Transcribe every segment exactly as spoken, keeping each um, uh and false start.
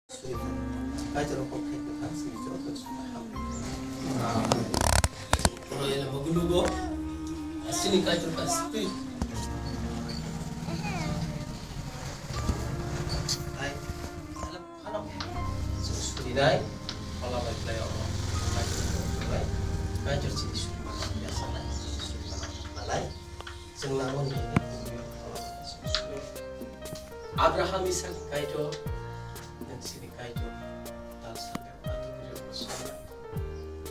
Kaitor kok khe kwthang sini joto sini hamri. Oro ele mogunugo sini Kaitor ka spirit. Ai, alam, alam. Sini nai, pala bai play oro. Kaitor kok bai. Kaitor sini sini mana biasa nai. Sini mana nalai. Chwng nangmani bagwi Abraham, Isak, Kaitor, nwng sini Kaitor, tal sakha, atwkirok songya.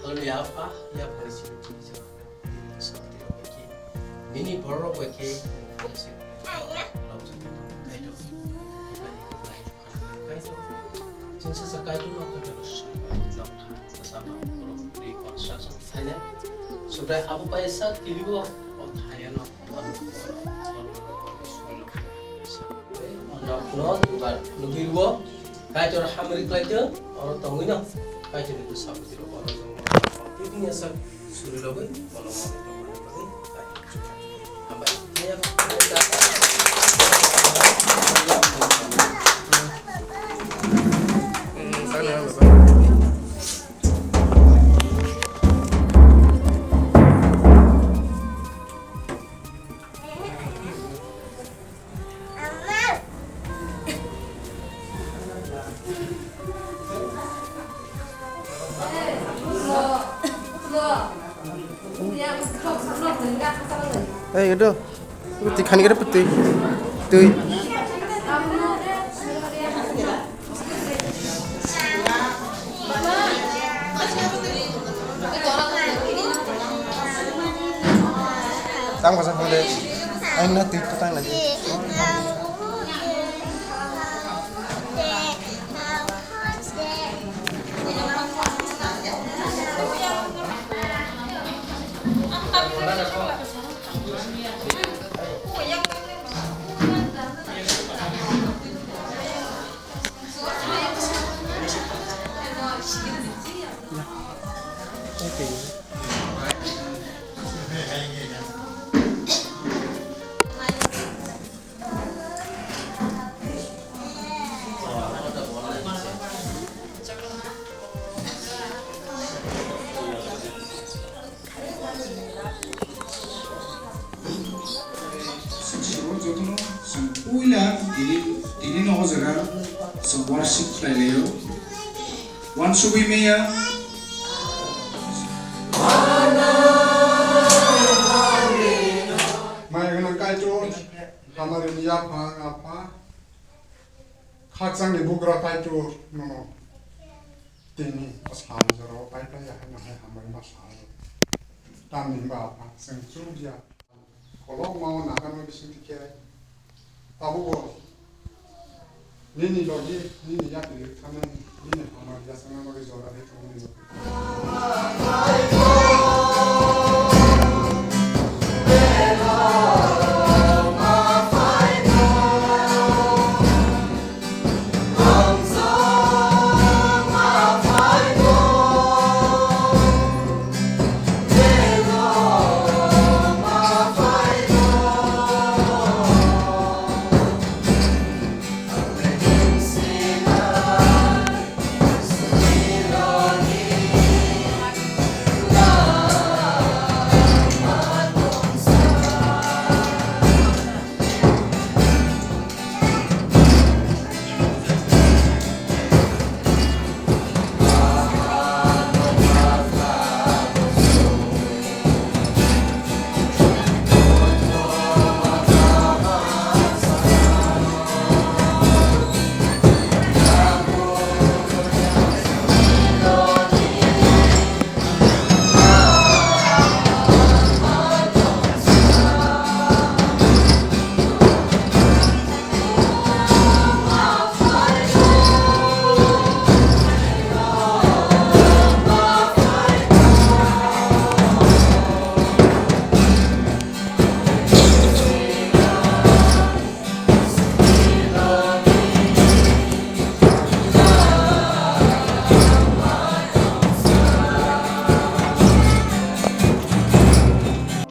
Hallelujah, Apha, ya phani sini tini jora. Nini sakti rok bai khe, nini borok bai khe, nwng sini Kaitor. Kaitor. Kaitor. Chwng sasa Kaitor no Kaitor no sasa. Nok tha, sasa ma, borok twi kon sasa. Thaile, subrai abo pai sa tini bo, o thaya no. Nokno dugar nugwirwo Kaitor hamri khlaitwng, oro tongwino Kaitorni bwsa bwtwirok oro chwng tini aswk suri rogwi bono manwi tongmani bagwi Kaitor. Hambai. Ei, itu. Itu tikhani kira putih. Tui. Tang kasa kong de. Ai na tui tu tang lagi. Jotono chwng puila tini, tini no o jaga chwng worship khlai laio. Wansugwi meya. Mai gwnang Kaitor, hamarini yaphang apha, khakchangni bugra Kaitor nono tini o sal jorao pai pai ya haino hai hambai ma sal. Tamni hwnba apha chwng chukya. Kolokma o nahano bisingtwi khe tabukbo nini logi nini yakni rwktharnani, nini hamari yachakna bagwi jora rwi tongo nini logi.